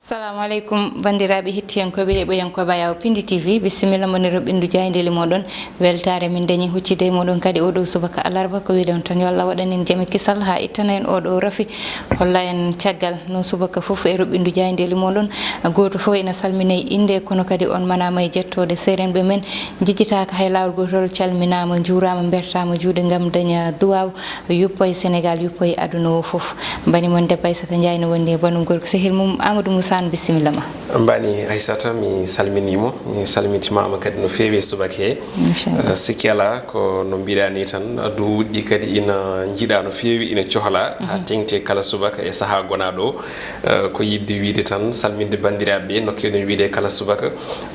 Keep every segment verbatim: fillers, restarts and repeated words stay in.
Assalamu aleykum, banndiraaɓe hettiyankooɓe e ɓoyankooɓe Ayaw Pindi T V. Bisimilla mon e roɓɓindu jaayndeeli mooɗon. Weltaare min dañi huccide e mooɗon kadi oɗo subaka alarba. Ko wiide on tan yo Allah waɗan en jame kisal haa ittana en oɗo rafi, holla en caggal. No subaka fof e roɓɓindu jaayndeeli mooɗon, gooto fof ina salmina e innde, kono kadi on manaama e jettooɗe seerenɓe men. Jejjitaaka hay laawol gootol, calminaama, njuuraama, mbertaama juuɗe ngam daña duwaaw, yuppo e Senegaal, yuppo e aduna o fof. Mbani mon debbo Aissata Ndiaye no wondi e banum gorko sehil mum Amadou Moussa Anne, bisimilla ma. Mbani Aissata, mi salminiima, mi salmitimaama kadi no feewi e subaka he. Inchallah. Eh, sikki alaa, ko no mbiɗa ni tan, duuɗi kadi ina njiɗa no feewi, ina cohla, haa teŋti kala subaka e sahaa gonaaɗo o. Eh, ko yiɗde wiide tan, salminde banndiraaɓe ɓe, no keewɗen wiide kala subaka,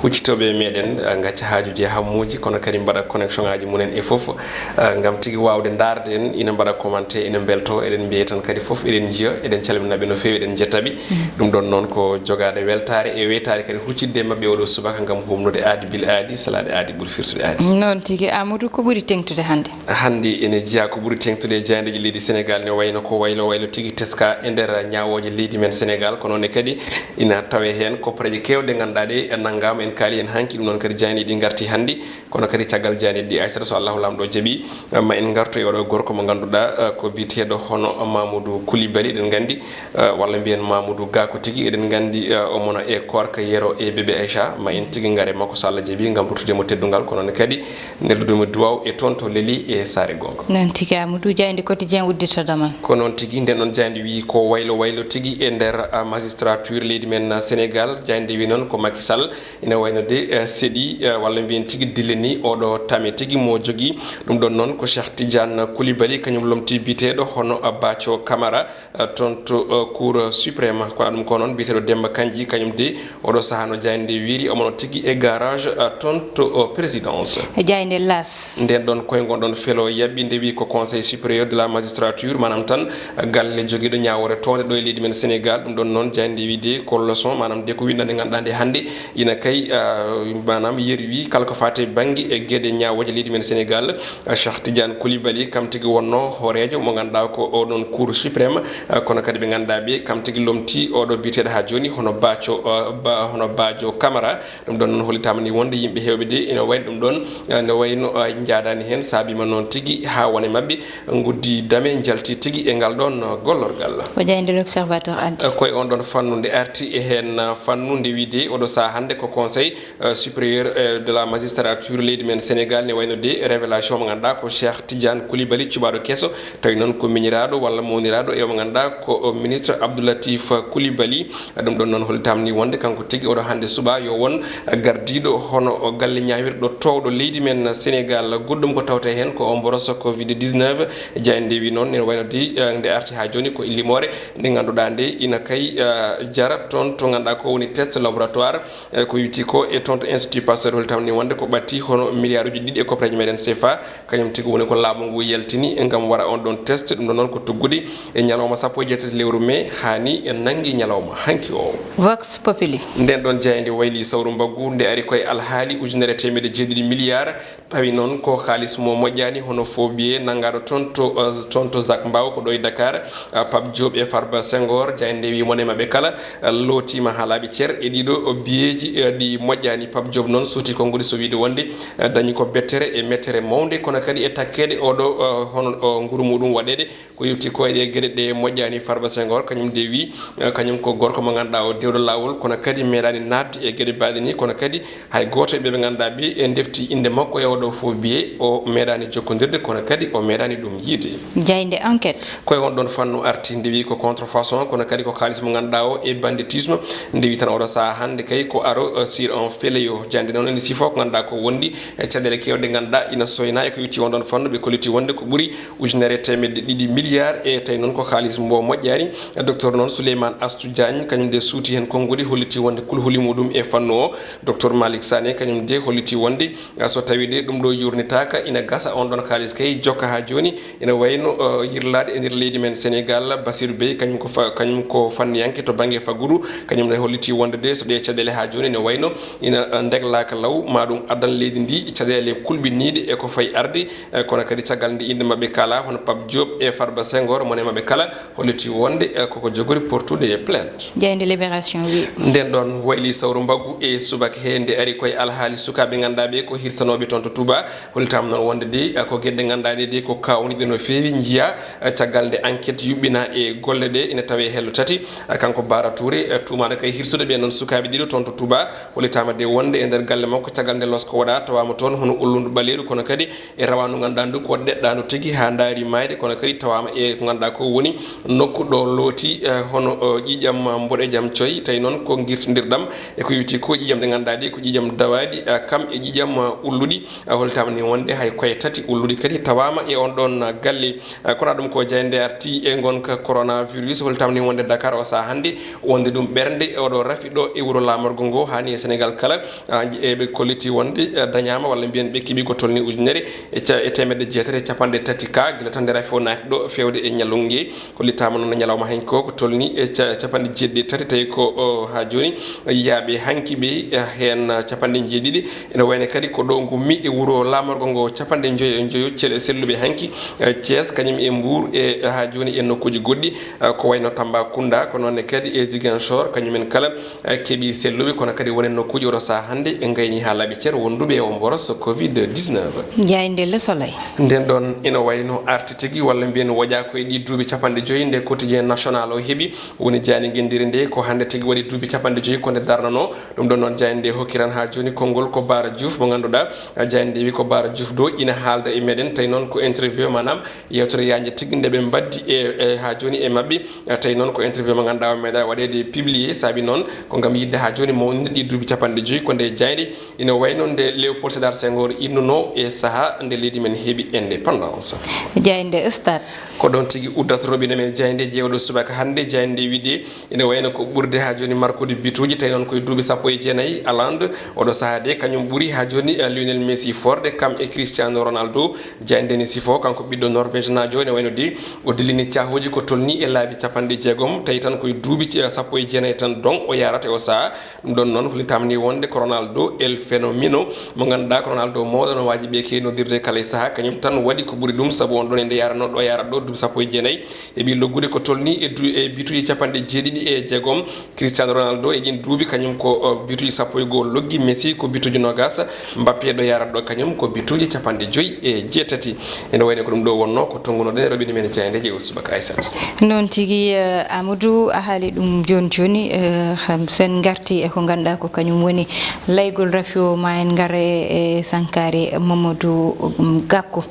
huccitooɓe e meɗen, eh, ngacca haajuuji e hammuuji, kono kadi mbaɗa connexion ŋaaji mumen e fof, eh, ngam tigi waawde ndaarde en, ina mbaɗa commentaire, ina mbelto, eɗen mbiya tan kadi fof, eɗen njiya, eɗen calmina ɓe no feewi, eɗen njetta ɓe. Ɗum ɗon noon ko jogaade weltaare e weytaare kadi huccitde e maɓɓe oɗo subaka ngam humnude aadi bil aadi, salaade aadi ɓuri firtude aadi. Noon tigi, Amadou, ko ɓuri teŋtude hannde? Hannde ene jeyaa ko ɓuri teŋtude e jaayndeeji leydi Senegaal, ne wayno ko waylo waylo tigi teska e nder ñaawooje leydi men Senegaal, ko noon ne kadi ina tawee heen koppareeje keewɗe ngannduɗaa ɗe nanngaama, en kaali heen hanki, ɗum noon kadi jaayndeeji ɗi ngarti hannde, kono kadi caggal jaayndeeji ɗi, Aissata, so Allahu Laamɗo jaɓi, ma en ngartu e oɗo gorko mo ngannduɗaa, eh, ko biyeteeɗo hono Mamoudou Koulibaly, eɗen nganndi, eh, walla mbiyen Mamoudou Gakou tigi, eɗen nganndi, eh, omo no e koorka yero e bébé Aïcha, ma en tigi ngare makko so Allah jaɓi ngam ruttude mo teddungal, kono ne kadi neldude mo duwaaw e toon to Leli e Saare Goonga. Noon tigi, Amadou, jaaynde Quotidien udditto damal. Ko noon tigi, nden ɗon jaaynde wiyi ko waylo waylo tigi e nder, ah, magistrature leydi men, ah, Senegaal. Jaaynde wi noon ko Macky Sall ina wayno de, eh, seɗi, eh, walla mbiyen tigi dillini oɗo tame tigi mo jogii. Ɗum ɗon noon ko Cheikh Tidiane Koulibaly, kañum lomti biyeteeɗo hono, ah, Bathio Camara, eh, toon to, eh, Cour suprême. Kono ɗum ko noon biyeteeɗo Demba Kandji, kañum de oɗo sahaa no jaaynde nde wiiri, omo no tigi e garage, eh, toon to, eh, présidence. E jaaynde L'As. Nden ɗon koye ngon ɗon felo yaɓɓi nde wi ko Conseil supérieur de la magistrature, maanaam tan, eh, galle jogiiɗo ñaawoore toonde ɗo e leydi men Senegaal. Ɗum ɗon noon jaaynde nde wi de ko leçon, maanaam de ko winndande ngannduɗaa nde hannde ina kay, eh, maanaam yeru wi kala ko faati e bannge e geɗe ñaawooje leydi men Senegaal. Cheikh Tidiane Koulibaly, kam tigi wonno hooreejo mo ngannduɗaa ko oɗon Cour suprême, eh, kono kadi ɓe ngannduɗaa ɓe, kam tigi lomti oɗo biyeteeɗo haa jooni hono Bathio, eh, ba-, hono Bathio Camara. Ɗum ɗon noon hollitaama ni wonde yimɓe heewɓe de ina wayno ɗum ɗon, eh, ne wayno, eh, njaadaani heen, saabiima noon tigi haa wone maɓɓe nguddi dame njalti tigi e ngal ɗon, eh, gollorgal. Ko jaaynde L'Observateur addi. Eh, koye on ɗon fannu nde arti e heen, eh, fannu nde wiide oɗo sahaa hannde ko Conseil eh, supérieur, eh, de la magistrature leydi men Senegaal, ne wayno de révélation mo ngannduɗaa ko Cheikh Tidiane Koulibaly, cuɓaaɗo keso, tawi noon ko miñiraaɗo walla mawniraaɗo e mo ngannduɗaa ko, o, ministre Abdou Latif Koulibaly. Ɗum ɗon noon hollitaama ni wonde kanko tigi oɗo hannde suɓaa yo won gardiiɗo hono o galle ñaawirɗo toowɗo leydi men Senegaal. Goɗɗum ko tawte heen ko o mboroso covid dix-neuf. Jaaynde wi noon ne wayno de, eh, nde arti haa jooni ko limoore nde ngannduɗaa nde ina kay, eh, jara toon to ngannduɗaa ko woni test laboratoire. Eh, ko yowiti ko e toon to Institut Pasteur, hollitaama ni wonde ko ɓatti hono miliyaaruuji ɗiɗi e koppareeje meɗen C F A, kañum tigi woni ko laamu ngu yaltini ngam waɗa on ɗon test. Ɗum ɗon noon ko tuggude e ñalawma sappo e jeetati lewru mai, haa ni en nanngi ñalawma hanki o. Vox Populi. Nden ɗon jaaynde wayli sawru mbaggu, nde ari koye alhaali ujunere e teemedde jeeɗiɗi miliyaar. Tawi noon ko kaalis mo moƴƴaani, hono faux billet nanngaaɗo toon to, eh, toon to Zac Mbao, ko ɗo e Dakar, eh, Pape Diop e Farba Senghor. Jaaynde nde wi mone maɓɓe kala, eh, lootiima haa laaɓi cer e ɗiɗo billeeji, eh, ɗi moƴƴaani. Pape Diop noon suuti konnguɗi, so wiide wonde, eh, dañi ko bettere e mettere mawnde, kono kadi e takkeede oɗo, eh, hono, o, nguru muɗum waɗeede. Ko yowti ko e ɗe geɗe ɗe moƴƴaani, Farba Senghor kañum de wi, eh, kañum ko gorko mo ngannduɗaa o dewɗo laawol, kono kadi meeɗaani naatde e geɗe baaɗe ni, kono kadi hay gooto e ɓe ɓe ngannduɗaa ɓe e ndefti innde makko e oɗo faux billet, o meeɗaani jokkondirde, kono kadi o meeɗaani ɗum yiide. Jaaynde Enquête. Koye on ɗon fannu arti, nde wi ko contrefaçon, kono kadi ko kaalis mo ngannduɗaa o e banditisme. Nde wi tan oɗo sahaa hannde kay ko aro, eh, sur un fainéant. Jaaynde noon ene sifo ko ngannduɗaa ko wondi e caɗeele keewɗe ngannduɗaa ina soynaa e ko yowti on ɗon fannu. Ɓe kolliti wonde ko ɓuri ujunere e teemedde ɗiɗi miliyaar, e tawi noon ko kaalis mbo moƴƴaani. Docteur noon Souleymane Astou Diagne, kañum de suuti heen konnguɗi, holliti wonde kulhuli muɗum e fannu o. Docteur Malick Sané, kañum de holliti wonde, eh, so tawi de Ɗum ɗo yurnitaaka, ina gasa on ɗon kaalis kay jokka haa jooni. Ina wayno, eh, yirlaade e nder leydi men Senegal, Basir Bey, kañum ko fa-, kañum ko fanniyanke to bannge faggudu, kañum ne holliti wonde de so ɗee caɗeele haa jooni ina wayno ina, eh, ndeglaaka law, ma ɗum addan leydi ndi caɗeele kulɓiniiɗe e ko fayi arde, eh, kono kadi caggal nde innde maɓɓe kaala, hono Pape Diop e Farba Senghor, mone maɓɓe kala holliti wonde, eh, koko jogori portude e plainte. Jaaynde Libération wi. Nden ɗon wayli sawru mbaggu e subaka he nde ari koye alhaali sukaaɓe ngannduɗaa ɓe ko hirsanooɓe toon to Touba. Hollitaama noon wonde de, eh, ko geɗe ngannduɗaa ɗe de ko kawniɗe no feewi njiya, eh, caggal nde enquête yuɓɓina e golle ɗe ina tawe hello tati. Eh, kanko Bara Touré, eh, tuumaɗo kay hirsude ɓe noon sukaaɓe ɗiɗo toon to Touba. Hollitaama de wonde e nder galle makko caggal nde losko waɗa tawama toon hono ullundu ɓaleeru kono kadi e rawandu ngannduɗaa ndu ko ɗeɗɗandu tigi haa ndaari maayde, kono kadi tawaama e ko ngannduɗaa ko woni nokku ɗo looti, eh, hono, eh, ƴiiƴam, eh, mboɗeejam coy, tawi noon ko ngirtindirɗam e ko yowiti ko ƴiiƴam ɗe ngannduɗaa ɗe ko ƴiiƴam dawaaɗi, eh, kam e ƴiiƴam, eh, ulluɗi. Eh, hollitaama ni wonde hay koye tati ulluɗi kadi tawaama e on ɗon, eh, galle. Eh, kono ɗum ko jaaynde arti e ngonka coronavirus, hollitaama ni wonde Dakar o sahaa hannde wonde ɗum ɓernde oɗo rafi ɗo e wuro laamorgo ngo, haa ni e Senegal kala. Ah, eɓe kolliti wonde, eh, dañaama walla mbiyen ɓe keɓi ko tolni ujunere e ca-, e teemedde jeetati e capanɗe tati ka, gila tan nde rafi o naati ɗo feewde e ñalawma nge. Hollitaama noon ñalawma hanki ko, ko tolni e ca-, capanɗe jeeɗiɗi e tati, tawi ko, o, haa jooni yiyaaɓe hanki ɓe, eh, heen capanɗe jeeɗiɗi. Ene wayno kadi ko ɗo ngummi e wuro laamorgo ngo capanɗe njoyo e njoyo cel-, selluɓe hanki, eh, Thiès, kañum e Mbour e, eh, haa jooni e nokkuuji goɗɗi, eh, ko wayno Tambacounda, ko noon ne kadi e Ziguinchor, kañumen kala eh, keɓi selluɓe, kono kadi wonen nokkuuji oɗo sahaa hannde ɓe ngayni haa laaɓi cer wonduɓe e o mboros covid dix-neuf. Jaaynde Le Soleil. Nden ɗon ina wayno arti tigi, walla mbiyen woƴa ko e ɗi duuɓi capanɗe joyi nde quotidien national o heɓi, woni jaaynde ngenndire nde ko hannde tigi waɗi duuɓi capanɗe joyi ko nde darnano. Ɗum ɗon noon jaaynde nde hokkiran haa jooni konngol ko Bara Diouf mo ngannduɗaa, eh, jaaynde nde wi ko Bara Diouf do ina haalda e meɗen, tawi noon ko interview, maanaam yewtere yaajnde tigi nde ɓe mbaddi e, e haa jooni e maɓɓe. Eh, tawi noon ko interview mo ngannduɗaa o meeɗa waɗeede publié, saabi noon ko ngam yiɗde haa jooni mawninde ɗi duuɓi capanɗe joyi ko nde jaaynde ina wayno nde Léopold Sédar Senghor innuno e sahaa nde leydi men heɓi indépendance. Jaaynde Stade. Ko ɗon tigi uddata robinet men jaaynde jeewɗo subaka hannde, jaaynde wiɗe ina wayno ko ɓurde haa jooni markude bituuji, tawi noon koye duuɓi sappo e jeenayi Haaland, oɗo sahaa de kañum ɓuri haa jooni, eh, Lionel Messi forde, kam e Cristiano Ronaldo. Jaaynde ni sifo, kanko ɓiɗɗo Norvège naajo, ene wayno de o dillini caahuuji ko tolni e laabi capanɗe jeegom, tawi tan koye duuɓi ce-, sappo e jeenayi tan don o yarata e o sahaa. Ɗum ɗon noon hollitaama ni wonde ko Ronaldo El Fenomeno, mo ngannduɗaa ko Ronaldo mawɗo no waaji ɓe key noddirde kala e sahaa, kañum tan waɗi ko ɓuri ɗum, sabu on ɗon e nde yarano ɗo yarata ɗo duuɓi sappo e jeenayi, heɓi loggude ko tolni e du-, e bituuji capanɗe jeeɗiɗi e jeegom. Cristiano Ronaldo e ɗin duuɓi kañum ko, o, bituuji sappo e goo loggi, Messi ko bituuji nogas, Mbappé ɗo yarata ɗo kañum ko bituuji capanɗe joyi e jeetati. Ene wayno ko ɗum ɗo wonno ko tonngunoɗen e robinet men jaaynde jeewo subaka Aissata. Noon tigi, eh, Amadou, a haali ɗum jooni jooni, eh, ham sen ngarti e ko ngannduɗaa ko kañum woni laygol rafi o, ma en ngar e, e sankaare Mamadou, um, Gakko.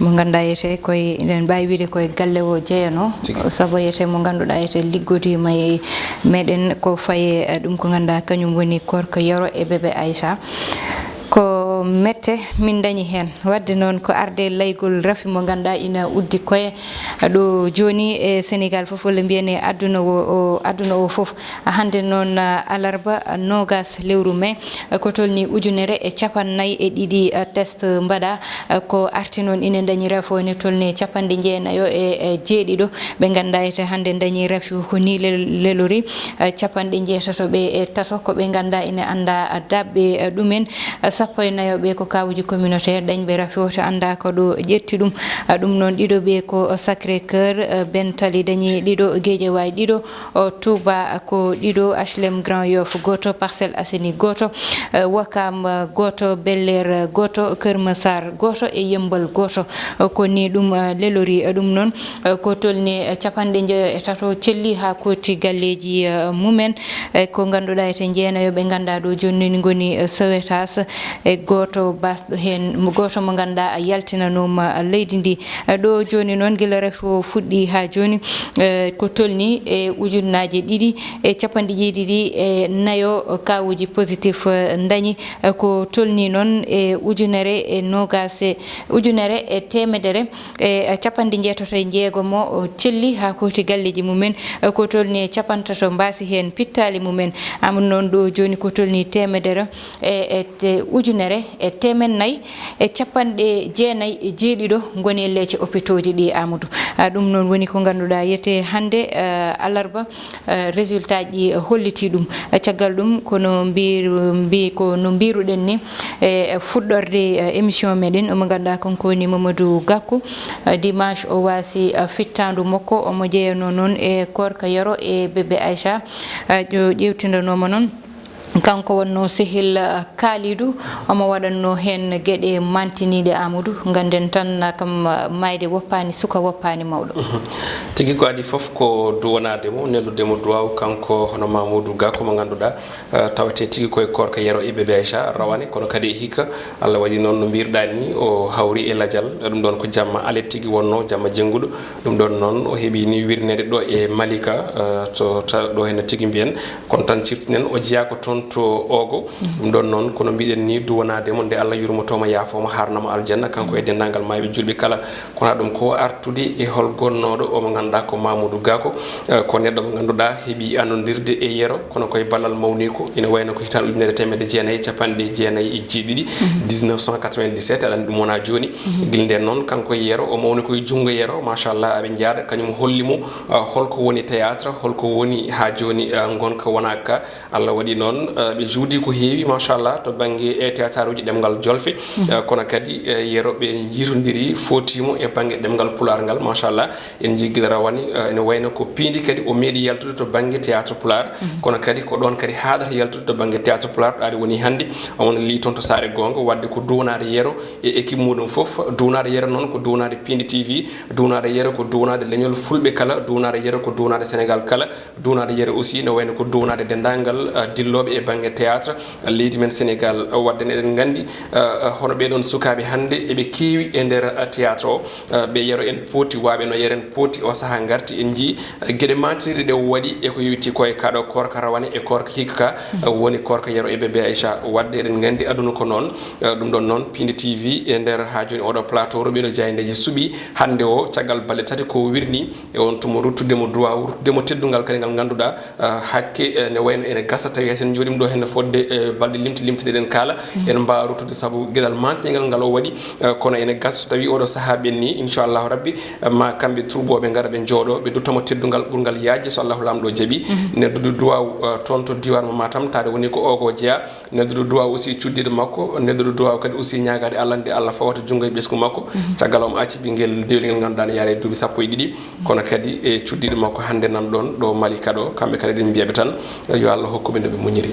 Mo ngannduɗaa yete koye, eɗen mbaawi wiide koye galle o jeyanoo, tigi, sabu yete mo ngannduɗaa yete liggodiima e meɗen ko faye, eh, ɗum ko ngannduɗaa kañum woni Korka Yoro e Bébé Aïcha. Ko mette min ndañi heen. Waɗde noon ko arde laygol rafi mo ngannduɗaa ina uddi koye ɗo jooni e Senegal fof, walla mbiyen e aduna o, o, aduna o fof. Hannde noon, ah, alarba, ah, noogas lewru mai, ah, ko tolni ujunere e capannayyi e ɗiɗi, ah, test mbaɗa, ah, ko arti noon ina dañi rafi o ene tolni e capanɗe jeenayo e, e jeeɗiɗo. Ɓe ngannduɗaa ete hannde dañi rafi o ko ni lel-, lelori, ah, capanɗe jeetato ɓe e tato ko ɓe ngannduɗaa ina annda, ah, daɓɓe, ah, ɗumen, ah, sappo e nayo ɓe ko kawuji communautaire dañɓe rafi o to annda ko ɗo ƴetti ɗum. Ah, ɗum noon ɗiɗo ɓe ko Sacré Cœur, ah, Ben Tali dañi ɗiɗo, Guédiawaye ɗiɗo, o, Touba ko ɗiɗo, H L M Grand Yoff gooto, Parcelles Assainies gooto, eh, Ouakam, eh, gooto, Bel Air, eh, gooto, Keur Massar gooto e Yeumbeul gooto. Eh, ko ni ɗum, eh, lelori, eh, ɗum noon, eh, ko tolni, eh, capanɗe njeyo e tato celli haa kooti galleeji, eh, mumen. Eh, ko ngannduɗaa ete jeenayo ɓe ngannduɗaa ɗo jooni ni ngoni, eh, Sowétas, e gooto basɗo heen, mo, gooto mo ngannduɗaa yaltinanooma leydi ndi. Ɗo jooni noon, gila rafi o fuɗɗi haa jooni, eh, ko tolni e ujunnaaje ɗiɗi e capanɗe jeeɗiɗi e nayo kawuji positif, eh, dañi, eh, ko tolni noon e ujunere e noogas e, ujunere e teemedere e capanɗe jeetato e jeegom o celli haa kooti galleeji mumen, eh, ko tolni e capantato mbaasi heen pittaali mumen. Amadou noon ɗo jooni ko tolni teemedere e, e te-, ujunere e teemen nayi e capanɗe jeenayi e jeeɗiɗo ngoni e leece opitooji ɗi, Amadou. Ah, ɗum noon woni ko ngannduɗaa yete hannde, eh, alarba, eh, résultat ji hollitii ɗum. Eh, caggal ɗum, kono mbiru-, mbi-, ko no mbiruɗen ni, e fuɗɗorde, eh, émission meɗen, omo ngannduɗaa kanko woni Mamadou Gakou, eh, dimanche o waasi, eh, fittaandu makko, omo jeyanoo noon e Koorka Yero e Bébé Aïcha, eh, ƴo-, ƴeewtindanooma noon. Kanko wonnoo sehil, eh, Kalidou, omo waɗannoo heen geɗe mantiniiɗe, Amadou. Ngannden tan, eh, kam, eh, maayde woppaani suka, woppaani mawɗo. Mhm. Tigi ko adii fof ko duwanaade mo, neldude mo duwaaw, kanko hono Mamadou Gakou mo ngannduɗaa, eh, tawetee tigi koye Koorka Yero e Bébé Aïcha rawane, kono kadi e hikka, Allah waɗi noon no mbiruɗaa ni, o hawri e lajal, ɗum ɗoon ko jamma alet tigi wonnoo, jamma jennguɗo. Ɗum ɗoon noon o heɓi ni wirneede ɗo e Malika, eh, to ta-, ɗo heen tigi mbiyen, kono tan ciftinen o jeyaa ko toon to Ogo. Ɗum ɗoon noon, kono mbiɗen ni duwanaade mo nde Allah yurmotooma, yaafooma, haarnama aljanna, kanko e denndaangal maayɓe julɓe kala. Kono ɗum ko artude e hol gonnooɗo o mo ngannduɗaa ko Mamoudou Gako, eh, ko neɗɗo mo ngannduɗaa heɓi annondirde e Yero, kono koye ballal mawniiko, ina wayno ko hitaande ujunere e teemedde jeenayi e capanɗe jeenayi e jeeɗiɗi, dix-neuf cent quatre-vingt-dix-sept, aɗa anndi ɗum wonaa jooni. Gila ndeen noon, kanko e Yero, o mawni koye junngo Yero, machallah, aɓe njaada, kañum holli mo, ah, holko woni théâtre, holko woni haa jooni, ah, ngonka wonaa ka. Allah waɗi noon, eh, ɓe juudi ko heewi, machallah, to bannge, eh, théâtre uji ɗemngal jolfe. Eh, kono kadi, eh, Yero ɓe njiitondiri, footiimo e bannge ɗemngal Pulaar ngal, machallah. En njii gila rawane, eh, ene wayno ko piindi kadi o meeɗi yaltude to bannge théâtre Pulaar. Kono kadi ko ɗoon kadi haaɗata yaltude to bannge théâtre Pulaar, ɗo ari woni hannde. Omo lii toon to Saare Goonga, waɗde ko duwanaade Yero e équipe muɗum fof. Duwanaade Yero noon ko duwanaade Piindi T V, duwanaade Yero ko duwanaade leñol Fulɓe kala, duwanaade Yero ko duwanaade Sénégal kala. Duwanaade Yero aussi, no wayno ko duwanaade denndaangal, ah, dillooɓe e bannge théâtre, ah, leydi men Sénégal. Waɗde ne eɗen nganndi, ah, ah, hono ɓee ɗoon sukaaɓe hannde eɓe keewi e nder, ah, théâtre o. Ah, ɓe Yero en pooti, waaɓe no Yero en pooti, o sahaa ngarti, en njii, ah, geɗe maantiniiɗe ɗe o waɗi e ko yowitii ko e kaɗo koorka rawane e koorka hikka ka, ah, woni koorka Yero e Bébé Aïcha. Waɗde eɗen nganndi aduna ko noon, ah, ɗum ɗoon noon, Piindi T V e nder haa jooni oɗo plateau, ro ɓee ɗo jaayndeeji suɓii hannde o, caggal balɗe tati ko wirnii, e on tuma ruttude mo duwaaw, ruttude mo teddungal kadi ngal ngannduɗaa, ah, hakke, eh, ne wayno ene gasa tawi hay sen njooɗiima ɗo heen fodde, eh, balɗe limti limti ɗeɗen kaala, en mbaawa ruttude sabu geɗal maantiniingal ngal o waɗi, eh, kono ene gasa so tawi oɗo sahaa ɓenni, inchallahu rabbi, eh, ma kamɓe troupe o ɓe ngara ɓe njooɗo, ɓe dutta mo teddungal ɓurngal yaajde so Allahu Laamɗo jaɓi. Neldude duwaaw, eh, toon to diiwaan mo Matam, taade woni ko Ogo jeyaa. Neldude duwaaw aussi cuddiiɗo makko, neldude duwaaw kadi aussi ñaagaade Allah nde Allah fawata junngo e ɓesngu makko. Caggal o mo acci ɓinngel dewel ngel ngannduɗaa ne yaara e duuɓi sappo e ɗiɗi, kono kadi e cuddiiɗo makko hannde nan ɗoon ɗo Malika ɗo, kamɓe kala eɗen mbiyaɓe tan, yo Allah hokku ɓe no ɓe muñiri.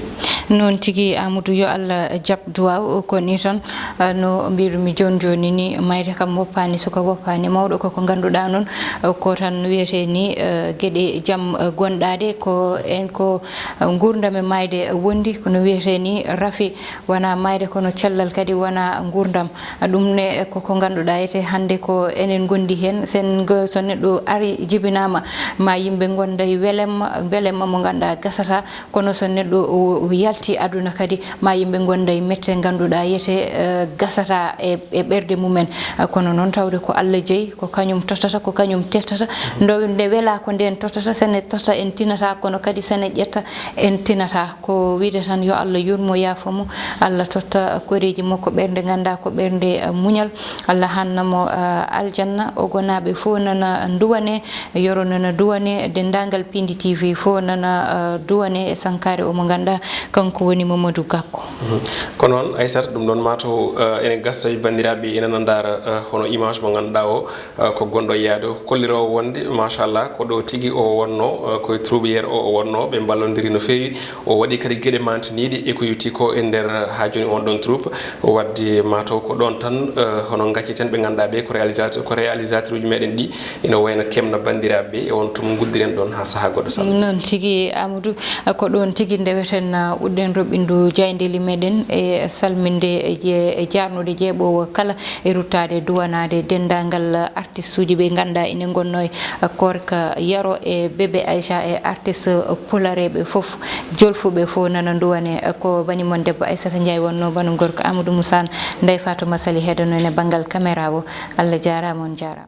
Noon tigi, Amadou, yo Allah jaɓ duwaaw. Ko ni tan, ah, no mbiɗumi jooni jooni ni, mayde kam woppaani suka, woppaani mawɗo, koko ngannduɗaa noon, ah, ko tan wiyetee ni, ah, geɗe jam, ah, gonɗaaɗe, ko en ko nguurndam e maayde wondi, kono wiyetee ni rafi, wonaa maayde, kono cellal kadi wonaa nguurndam. Ɗum ne ko ko ngannduɗaa etee hannde ko enen ngondi heen. Sen ngo-, so neɗɗo ari jibinaama, ma yimɓe ngonda e welemma, welemma mo ngannduɗaa gasata, kono so neɗɗo o, o yalti aduna kadi, ma yimɓe ngonda e mette ngannduɗaa yete, eh, gasata e, e ɓerɗe mumen. Ah, kono noon tawde ko Allah jeyi, ko kañum tottata, ko kañum tettata. Ndo, nde welaa ko ndeen tottata, sene totta en tinata, kono kadi sene ƴetta en tinata. Ko wiide tan yo Allah yurmo, yaafo mo, Allah totta koreeji makko ɓernde ngannduɗaa ko ɓernde, eh, muñal. Allah hanna mo, eh, aljanna. Ogonaaɓe fof nana nduwane, Yoro nana duwane, denndaangal Piindi T V fof nana, eh, duwane e sankaare o mo ngannduɗaa kanko woni Mamadou Gakko. Mhm. Ko noon, Aissata, ɗum ɗoon mataw, eh, ene gasa tawi banndiraaɓe ene nana ndaara, eh, hono image mo ngannduɗaa o, eh, ko gonɗo e yaade o, kolliroowo wonde, machallah, ko ɗo tigi o wonnoo, eh, ko e troupe Yero o, o wonnoo, ɓe mballondiri no feewi. O waɗi kadi geɗe mantiniiɗe e ko yowiti ko e nder, eh, haa jooni on ɗoon troupe. Waɗde mataw ko ɗoon tan, eh, hono ngacceten ɓe ngannduɗaa ɓe ko réalisateur, ko réalisateur uji meɗen ɗi, ina wayno kemna banndiraaɓe ɓe, e on tuma nguddiren ɗoon haa sahaa goɗɗo, salo. Noon tigi, Amadou. Ko ɗoon tigi ndeweten, uh, uɗɗen roɓɓindu jaayndeeli meɗen e salminde e je-, e jaarnude jeeɓoowo kala e ruttaade duwanaade denndaangal artiste uji ɓe ngannduɗaa ine ngonnoo e Koorka Yero e Bébé Aïcha e artiste pulareeɓe fof, jolfuɓe fof nana nduwane. Ko bani mon debbo Aissata Ndiaye wonnoo, bani gorko Amadou Moussa, Ndeye Fatouma Sali heɗanoo e banngal caméra o. Allah jaaraama, on jaaraama.